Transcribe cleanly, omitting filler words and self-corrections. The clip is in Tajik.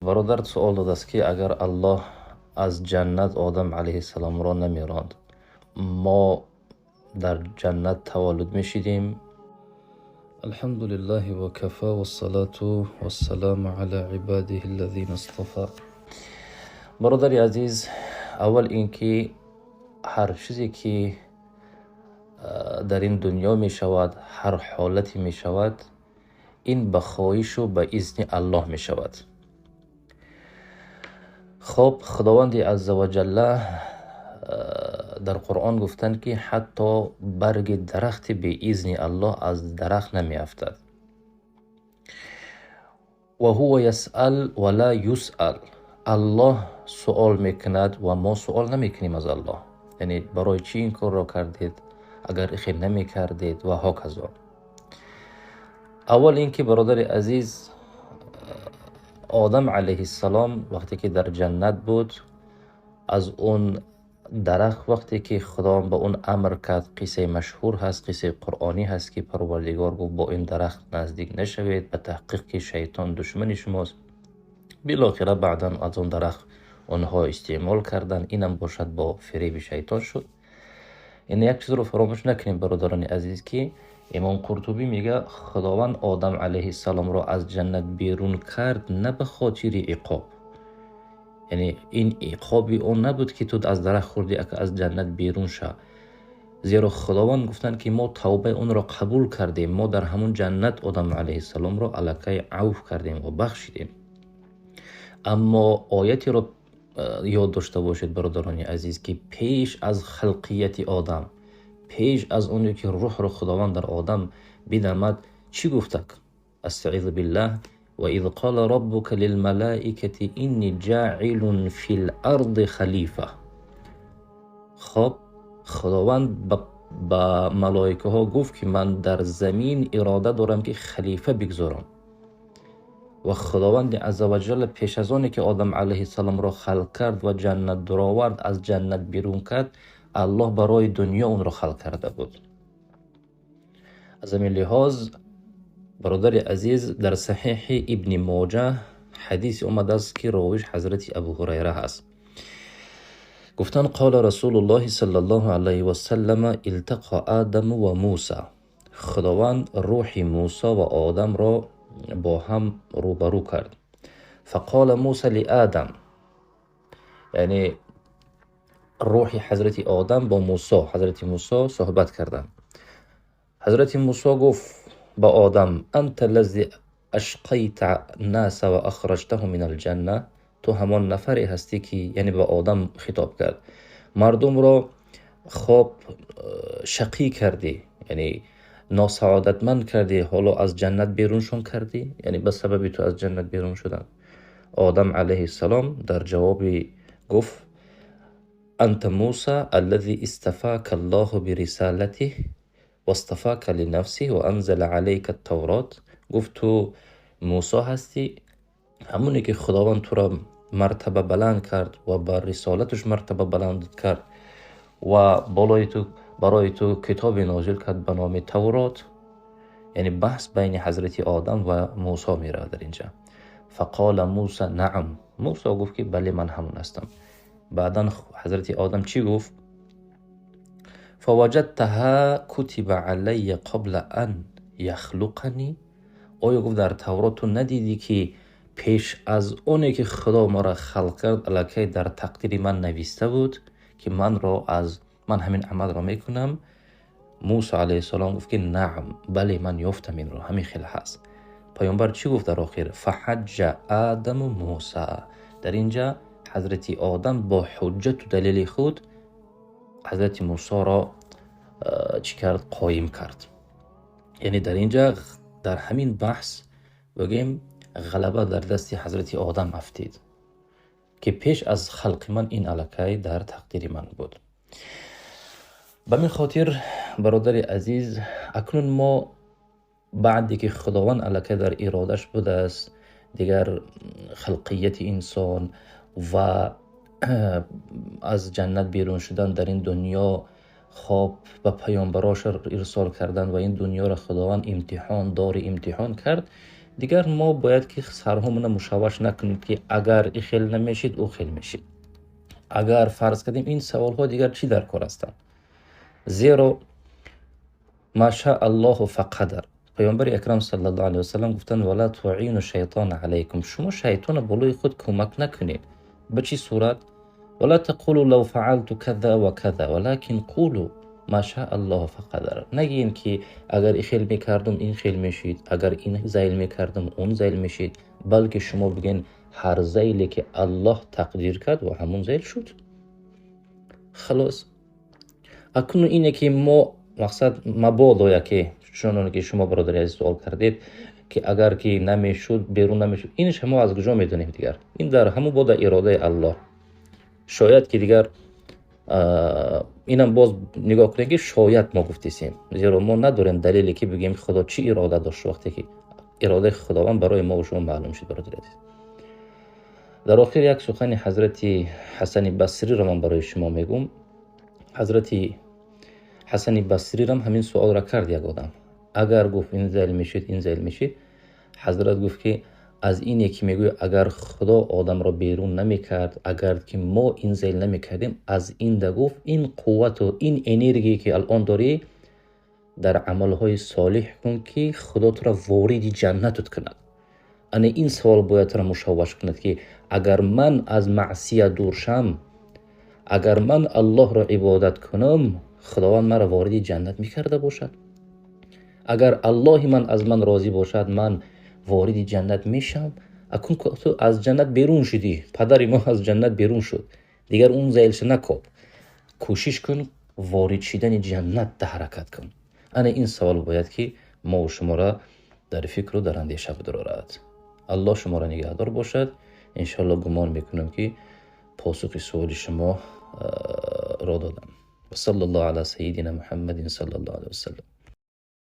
Бародар суол додааст, ки агар Аллоҳ аз ҷаннат Одам алайҳиссаломро намеронд, мо дар ҷаннат таваллуд мешидем? الحمد لله وكفى والصلاة والسلام على عباده الذين اصطفى. Бародари азиз, аввал ин ки ҳар чизе ки дар ин дунё мешавад, ҳар ҳолате мешавад, ин ба хоҳишу ба изни Аллоҳ мешавад. Хоб, Худованди азза ва ҷалла дар Қуръон гуфтанд, ки ҳатто барги дарахти беизни Аллоҳ аз дарахт намеафтад. Ва ҳува ясал ва ла юсал. Аллоҳ суол мекунад ва мо суол намекунем аз Аллоҳ, яъне барои чӣ ин корро кардед, агар ихел намекардед ва ҳоказо. Аввал ин ки, бародари азиз, Одам алайҳиссалом вақте ки дар ҷаннат буд, аз он дарахт вақте ки Худованд ба он амр кард, қиссаи машҳур ҳаст, қиссаи қуръонӣ ҳаст, ки Парвардигор гуфт: «Бо ин дарахт наздик нашавед, ба таҳқиқ ки шайтон душмани шумост». Билохира баъдан аз он дарахт онҳо истеъмол карданд, инам бошад бо фиреби шайтон шуд. Яъне як чизро фаромӯш накунем, бародарони азиз, ки Имом Қуртубӣ мега: Худованд Одам алайҳиссаломро аз ҷаннат берун кард на ба хотири иқоб, яъне ин иқоби он набуд, ки ту аз дарахт хӯрдӣ, аз ҷаннат берун ша, зеро Худованд гуфтанд, ки мо тавбаи онро қабул кардем, мо дар ҳамон ҷаннат Одам алайҳиссаломро аллакай авф кардем ва бахшидем. Аммо оятеро ёд дошта бошед, бародарони азиз, ки пеш аз халқияти Одам, пеш аз оне ки рӯҳро Худованд дар Одам бидамад, чӣ гуфтак? Астаизу биллаҳ: ва из қола роббука лилмалаикати инни ҷаилун фил арди халифа. Хоб, Худованд ба малоикаҳо гуфт, ки ман дар замин ирода дорам, ки халифа бигзорам. Ва Худованди азза ва ҷалла пеш аз оне ки Одам алайҳиссаломро халқ кард ва ҷаннат дуровард, аз ҷаннат берун кард, Аллоҳ барои дунё онро халқ карда буд. Аз ҳамин лиҳоз, бародари азиз, дар Саҳеҳи Ибни Моҷа ҳадисе омадааст, ки ровиш ҳазрати Абу Ҳурайра ҳаст. Гуфтанд: қола Расулуллоҳи саллаллоҳу алайҳи васаллама илтақа Адаму ва Муса. Худованд рӯҳи Мусо ва Одамро бо ҳам рӯбарӯ кард. Фақола Муса ли Адам, яъне рӯҳи ҳазрати Одам бо Мусо, ҳазрати Мусо суҳбат карданд. Ҳазрати Мусо гуфт ба Одам: анта лази ашқайта наса ва ахраҷтаҳу мин алҷанна. Ту ҳамон нафаре ҳастӣ, ки, яъне ба Одам хитоб кард, мардумро хоб шақӣ кардӣ, яъне носаодатманд кардӣ, ҳоло аз ҷаннат беруншон кардӣ, яъне ба сабаби ту аз ҷаннат берун шуданд. Одам алайҳиссалом дар ҷавоби гуфт: анта Муса аллази истафака Аллоҳу бирисалатиҳ вастафака линафсиҳ ва анзала алайка таврот. Гуфт: ту Мусо ҳастӣ, ҳамоне ки Худованд туро мартаба баланд кард ва ба рисолаташ мартаба баланд кард ва болои ту, барои ту китобе нозил кард ба номи Таврот. Яъне баҳс байни ҳазрати Одам ва Мусо меравад дар инҷа. Фақола Муса наам. Мусо гуфт, ки бале, ман ҳамон ҳастам. Баъдан ҳазрати Одам чӣ гуфт? Фаваҷадтаҳа кутиба алайя қабла ан яхлуқани. Оё, гуфт, дар Таврот ту надидӣ, ки пеш аз оне ки Худо маро халқ кард, аллакай дар тақдири ман нависта буд, ки манро аз ман ҳамин амалро мекунам? Мусо алайҳиссалом гуфт, ки наам, бале, ман ёфтам инро, ҳамин хел ҳаст. Паёмбар чӣ гуфт дар охир? Фаҳаҷҷа Адаму Муса. Дар инҷа ҳазрати Одам бо ҳуҷҷату далели худ ҳазрати Мусоро чӣ кард? Қоим кард. Яъне дар инҷа, дар ҳамин баҳс бигӯем, ғалаба дар дасти ҳазрати Одам афтид, ки пеш аз халқи ман ин аллакай дар тақдири ман буд. Ба ҳамин хотир, бародари азиз, акнун мо баъде ки Худованд аллакай дар иродаш будааст дигар халқияти инсон ва аз ҷаннат берун шудан дар ин дунё, хоб, ба паёмбароша ирсол кардан ва ин дунёро Худованд имтиҳон, дори имтиҳон кард. Дигар мо бояд ки сарҳомона мушавваш накунем, ки агар и хел намешид, ӯ хел мешид. Агар фарз кардем, ин саволҳо дигар чӣ дар кор ҳастанд? Зеро ما شاء الله فقدر. Паёмбари акрам саллаллоҳу алайҳи васаллам гуфтанд: ولا تعينوا الشيطان عليكم. Шумо шайтона болои худ кӯмак накунед. Ба чӣ сурат? ولا تقولوا لو فعلت كذا وكذا ولكن قولوا ما شاء الله فقدر. Нагӯем, ки агар и хел мекардам, ин хел мешид, агар ин зайл мекардам, он зайл мешид, балки шумо бигӯен: ҳар зайле ки Аллоҳ тақдир кард, ва ҳамон зайл шуд, халос. Акнун ине ки мо мақсад мабодо яке, чуноне ки шумо, бародари азиз, суол кардед, ки агар ки намешуд, берун намешуд, инаш мо аз куҷо медонем? Дигар ин дар ҳамон бода иродаи Аллоҳ. Шояд ки дигар инам боз нигоҳ кунем, ки шояд мо гуфтесем, зеро мо надорем далеле, ки бигӯем Худо чӣ ирода дошт. Вақте ки иродаи Худованд барои мо шумо маълум шуд, бародари азиз. Дар охир як сухани ҳазрати Ҳасани Басриро ман барои шумо мегӯм. Ҳазрати Ҳасани Басрирам ҳамин суолро кард як одам: агар, гуфт, ин зайл мешид, ин зайл мешид. Ҳазрат гуфт, ки аз ине ки мегӯй, агар Худо одамро берун намекард, агар ки мо ин зайл намекардем, аз инда, гуфт, ин қуввату ин энергие ки алон дорӣ, дар амалҳои солиҳ кун, ки Худо туро вориди ҷаннатут кунад. Ана ин савол бояд туро мушавваш кунад, ки агар ман аз маъсият дур шам, агар ман Аллоҳро ибодат кунам, Худованд маро вориди ҷаннат мекарда бошад. Агар Аллоҳи ман аз ман розӣ бошад, ман вориди ҷаннат мешавам. Акун ту аз ҷаннат берун шудӣ, падари мо аз ҷаннат берун шуд, дигар он зайлша накоб, кӯшиш кун, ворид шидани ҷаннат да ҳаракат кун. Ана ин савол бояд ки мову шуморо дар фикру дар андеша бидорад. Аллоҳ шуморо нигаҳдор бошад. Иншоалло, гумон мекунам, ки посухи суоли шумо ро додам. وصلى الله على سيدنا محمد صلى الله عليه وسلم.